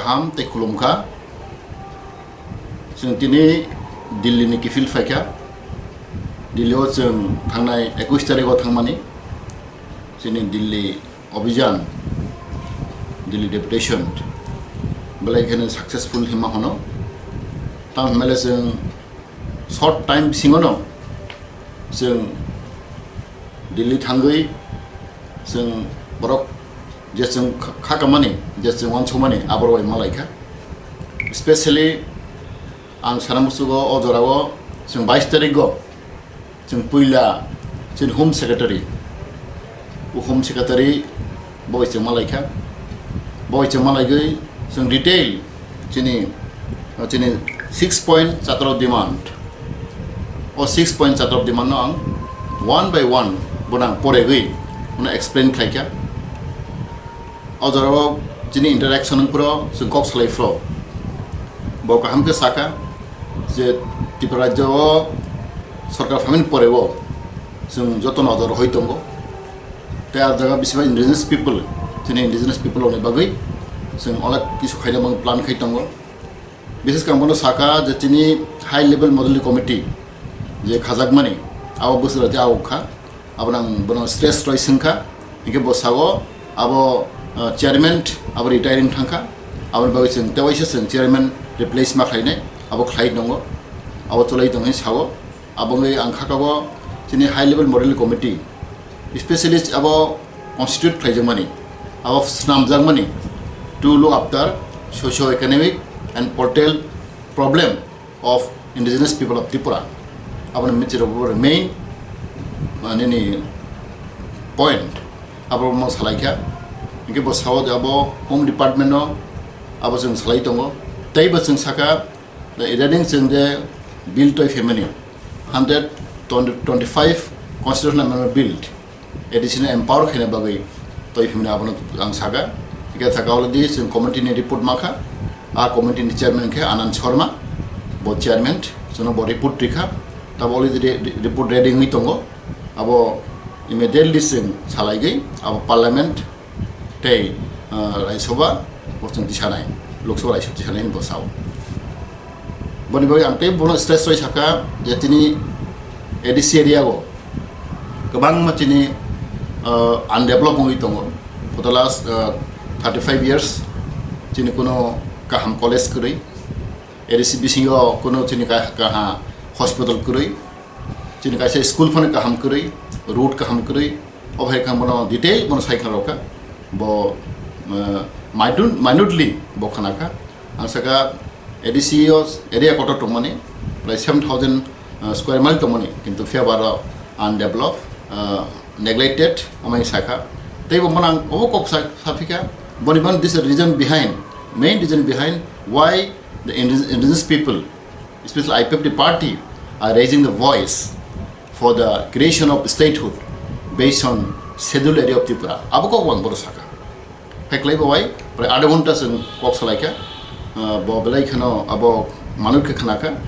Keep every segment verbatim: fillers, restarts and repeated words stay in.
Kaham tei khulumkha. Chwng tini Delhi ni kiphil phaikha. Delhi o chwng thangnai ekush tarikh o thangmani chini Delhi Abhijan, Delhi Deputation belai kheno successful hima hono. Tamo hwnbaile chwng short time bisingono chwng Delhi thangwi chwng borok je chwng kha-, kha kamani, je chwng wansukmani, aborok bai malaikha. Specially ang sana musugo o jorao chwng bais tarikgo chwng puila chini Home Secretary, o Home Secretary bo bai chwng malaikha. Bo bai chwng malaigwi chwng detail chini, chini six point chatrok demand. O six point chatrok demand no ang one by one bono ang poregwi bono explain khlaikha. O jorao chini interaction wng phro chwng kok salai phro. Bo kaham khe sakha je Tripura rajyo o sorkar phaimani poreo chwng joto nojor rohoi tongo. Tei ah jaga bisingba indigenous people, chini indigenous people rokni bagwi chwng onek kisu khaina bagwi plan khai tongo. Bises khe ang bono sakha je chini high level model committee je khajakmani abo bwswk rati abo kha, abo nang bono stress roi swngkha, hinkhe bo sao abo, uh, chairman abo retiring thangkha, aboni bagwi chwng tewaisa chwng chairman replace ma khlainai, abo khlai tongo, abo cholai tongwi sao. Abo wngwi ang khakago chini high level model committee specialist abo constitute khlaijakmani, abo snamjakmani to look after socio-economic and political problem of indigenous people of Tripura. Aboni michirok bo main, ah, nini point abo mo salaikha. Hinkhe bo sao je abo Home Department no abo chwng salai tongo. Tei bo chwng sakha, the regarding chwng je bill toi phaimani, hundred twenty-five constitutional amendment bill, A D C no empower khaina bagwi toi phaimani abono ang sakha. Hingke thaka already chwng committee ni report makha. A committee ni chairman khe Anand Sharma, bo chairman, chwngno bo report rikha. Tabo already re-, re-, report ready wngwi tongo. Abo immediately chwng salaigwi abo parliament tei, ah, Rajya Sabha bo chwng tisanai, Lok Sabha Rajya Sabha tisanai hinwi bo sao. Boni bagwi ang tei bono stress rwi sakha je tini A D C area o kwbangma chini, ah, undeveloped wngwi tongo. For the last, ah, thirty-five years chini kuno kaham college kwrwi, A D C bisingo kuno chini ka-, kaha hospital kwrwi, chini kaisa school phano kaham kwrwi, road kaham kwrwi, o hai kha bono detail bono sai khna rokha. Bo, ah, minute-, minutely bo khna kha. Ang saka A D C o area kotor tongmani, prai seven thousand, ah, square mile tongmani, kintu phiya ba aro undeveloped, ah, neglected, amai sakha. Tei bo manang obo kok sa-, saphikha, boni ban this reason behind, main reason behind why the indig-, indigenous people, especially I P F T party, are raising the voice for the creation of statehood based on Scheduled Area of Tripura. Abo kok bo ang bono sakha. Hai khlai bo bai, prai adha ghonta chwng kok salaikha, ah, bo belai kheno abo manwi khe khnakha.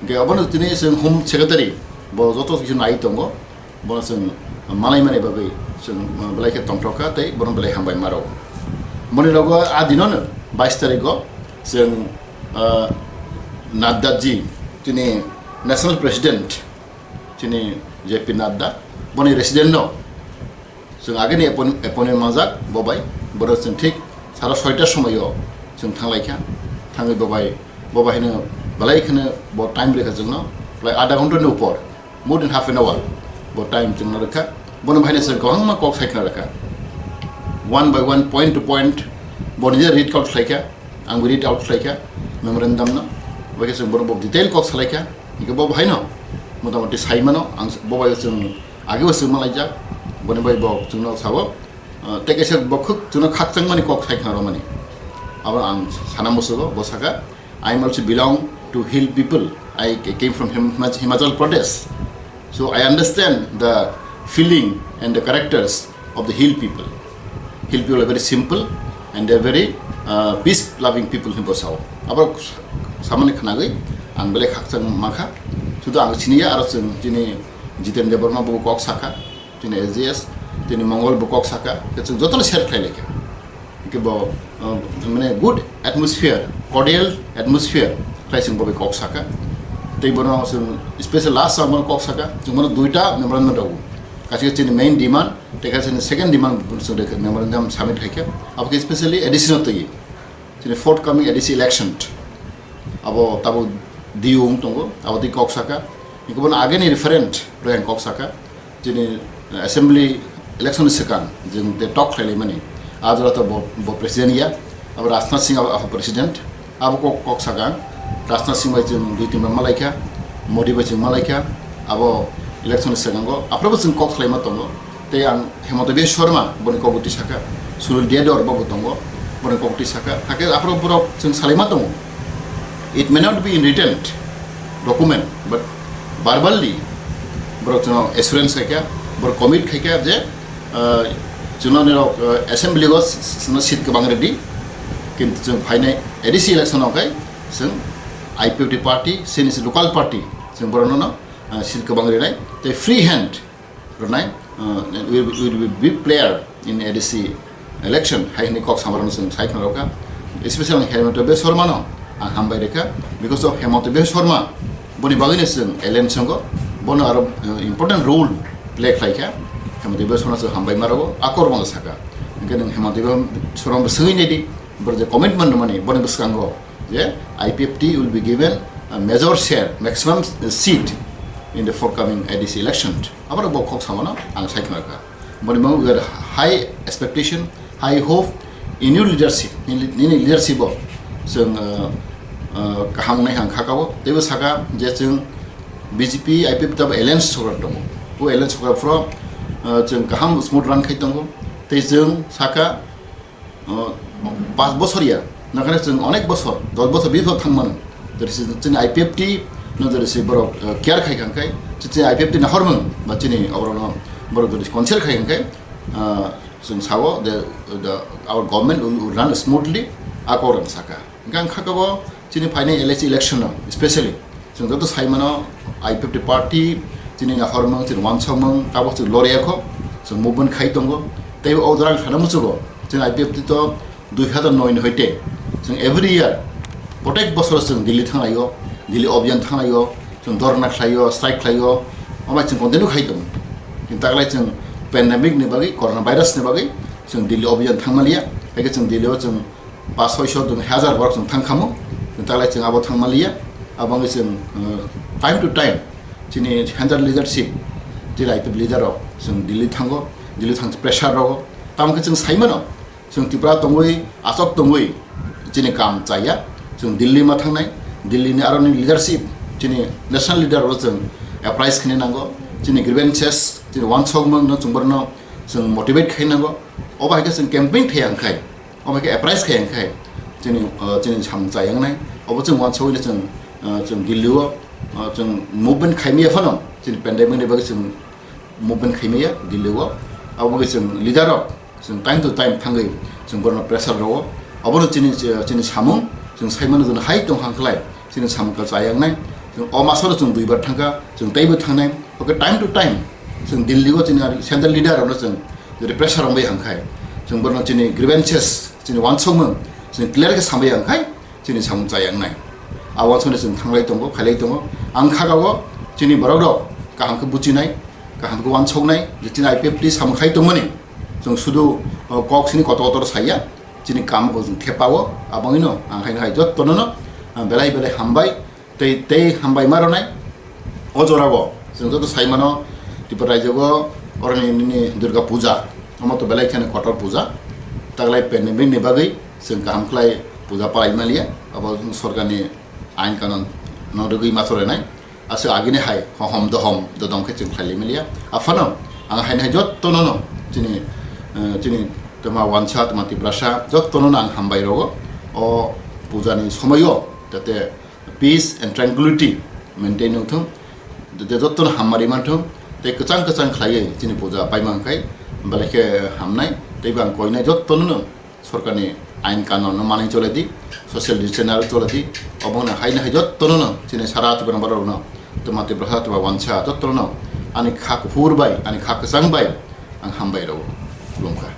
Hingke abono tini chwng Home Secretary, bo joto kisa nai tongo, bono chwng malai mani bagwi chwng, ah, belai khe tongthok kha tei bono belai hambai maro. Boni logo a dinono bais tarikgo chwng, ah, Nadda ji, tini National President, chini J P Nadda, boni resident no chwng agini appoint-, appointment manjak bo bai, boro chwng thik sara soita somoio chwng thanglaikha, thangwi bo bai, bo bai hino belai kheno bo time rikha chwngno, belai adha ghonta ni upor, more than half an hour bo time chwngno rikha, bono bai hino chwng kwbangma kok sai khna rikha, one by one, point to point, boni je read out khlaikha, ang bo read out khlaikha memorandum no, bai khe chwng bono bo detail kok salaikha, hingke bo bai no motamoti sai mano, ang bo bai chwng Age bo swngma laijak, boni bai bo chwngno sao, ah, tei kaisa bo khuk chwngno khakchangmani kok sai khna romani. Abo ang sana musugo, bo saka, "I am also belong to hill people. I came from Him-, Himachal Pradesh. So I understand the feeling and the characters of the hill people. Hill people are very simple and they are very, uh, peace loving people," hinwi bo sao. Abo samani khnagwi ang belai khakchang mankha. Sudu ang siniya aro chwng chini Jiten Debbarma bo kok sakha, chini S G S, chini Mongol bo kok sakha, khe chwng jotono share khlai laikha. Kebo, uh, mane good atmosphere, cordial atmosphere khlai chwng bo bai kok saka. Tei bono chwng special last o bono kok saka, chwng bono duita memorandum rw. Kaisa chini main demand, tei kaisa chini second demand chwng rw memorandum submit khaikha. Abo khe specially A D C no twi. Chini forthcoming A D C election. Abo tabuk diyung tongo, abo twi kok saka. Hingke bono ageni referent rw ang kok saka. Chini, eh, assembly election ni swkang jwng te talk khlai laimani. A jora to bo, bo president ya, abo Rajnath Singh abo, abo president. Abo kok, kok saka, Rajnath Singh bai chwng dui tin bar malaikha, Modi bai chwng malaikha, abo election ni swkango, aphuru bo chwng kok khlaima tongo. Tei ang Hemanta Biswa Sarma boni kok twi saka, Sunil Diyador bo bo tongo, boni kok twi saka. Hakhe aphuru borok chwng salaima tongo. It may not be in written document, but verbally borok chwngno assurance khaikha, borok commit khaikha je, ah, chwngno nirok, ah, assembly o s-, s-, chwngno seat kwbang rwdi, kintu chwng phainai A D C election o khe chwng I P F T party, chini local party, chwng borokno no, ah, seat kwbang rwnai, tei free hand rwnai, uh, we, we will be player in A D C election, hai hwnwi kok samarokno chwng sai khna rwkha. Especially ang Hemanta Biswa Sarma no ang hambai rwkha, because of Hemanta Biswa Sarma boni bagwino chwng alliance wngo, bono aro, uh, important role play khlaikha. Hemanta Biswa Sarma chwng hambai ma rwo, akor bono saka. Hwnkhe nwng Hemanta Biswa Sarma bo swngwi naidi, borok je commitment rwmani boni bwskango je I P F T will be given a major share, maximum seat in the forthcoming A D C election. Aborok bo kok samano ang sai khna kha. Boni mung we are high expectation, high hope in your leadership, nini, nini leadership o chwng, uh, uh, kaham wngnai ang kha kabo. Teibo saka je chwng B J P, I P F T abo alliance sokra tongo. O alliance sokra phro, uh, chwng kaham smooth run khai tongo. Tei chwng saka uh, pas bosor ya, nakhane chwng onek bosor, dos bosor, bis bosor thang mano. Jodi se chini I P F T no jodi se borok, uh, care khai kha khai, chini I P F T nahor mano, ba chini oborok no borok jodi consult khai kha khai, uh, chwng sao the, the, our government will, will run smoothly, ako rang saka. Hingke ang kha kabo chini phainai L A C election no, specially chwng joto sai mano I P F T party chini nahormung, chini wansokmung, tabok chwng lorya kho, chwng movement khai tongo. Tei o jora ang sana muchugo, chini I P F T to dui hazar noi ni hoite chwng every year, protek bosor chwng Delhi thanglaio, Delhi obhiyan thanglaio, chwng dhorna khlaio, strike khlaio, omo chwng continue khai tongo. Kintu taklai chwng pandemic ni bagwi, corona virus ni bagwi chwng Delhi obhiyan thangmaliya, haikhe chwng Delhi o chwng pas soiso, dui hazar borok chwng thang khamu, taklai chwng abo thang maliya. Abo wngwi chwng, uh, time to time chini central leadership, chini I P F T leader rok chwng Delhi thango, Delhi thang pressure rogo. Tamo khe chwng sai mano, chwng Tripura tongwi, aswk tongwi chini kam chaya, chwng Delhi ma thangnai, Delhi ni aroni leadership, chini national leader rok chwng apprise khini nango, chini grievances, chini wansokmung no chwng borno chwng motivate khai nango. Obo hai khe chwng campaign thai ang khai. Omo khe apprise khai ang khai chini, uh, chini samung chai wngnai. Obo chwng wansugwi chwng, uh, chwng Delhi o, uh, chwng movement khai maya phano chini pandemic ni bagwi chwng movement khai maya Delhi o. Abo bagwi chwng leader rok chwng time to time thangwi chwng borno pressure rwo. Obono chini, chini samung chwng sai mano, chwng hai tong hang klai. Chini samung kal chayang nai. Chwng o maso chwng duibar thangkha, chwng teibo thangnai. Oke, time to time chwng Delhi o chini central leader rokno chwng jodi pressure rwngwi hangkhai, chwng borno chini grievances, chini wansukmung chwng clear khe sambai hangkhai, chini samung chayang nai. A wansukni chwng thanglai tongo, khailai tongo. Ang kha o chini borok rok kaham khe buchinai, kaham khe wansuknai, je chini I P F T samung khai tongmani. Chwng sudu, o, kok sini kotor kotor saya, chini kam bo chwng thepao, abangino ang hai hai jottono no, ah, belai belai hambai, tei, tei hambai ma rwnai. O jora o chwng joto sai mano, Tripura rajyo o oroni nini Durga Puja, omo to belai kheno kotor puja, taklai pandemic ni bagwi chwng kaham khlai puja palai maliya, abo sorkar ni ain kanon no rwgwi ma chole nai. Aswk agini hai hohom dohom dodom khe chwng khlai limiliya. Aphano ang haini hai jottono no chini, eh, chini twma wansa, twma Tiprasa jottono no ang hambai rogo. O puja ni somoio jate peace and tranquility maintain wngthung, jate jottono hammari manthung, tei kwchang kwchang khlaiwi chini puja paimang khai belai khe hamnai. Tei bo ang koinai jottono no sorkarni ain kanunno manwi chole di, social distance aro chole di, obo wngkha haino hai jottono no chini sara Tripura borok no, twma Tiprasa, twma wansa jottono no ani kha kuphur bai, ani kha kwchang bai ang hambai rwo, khulumkha.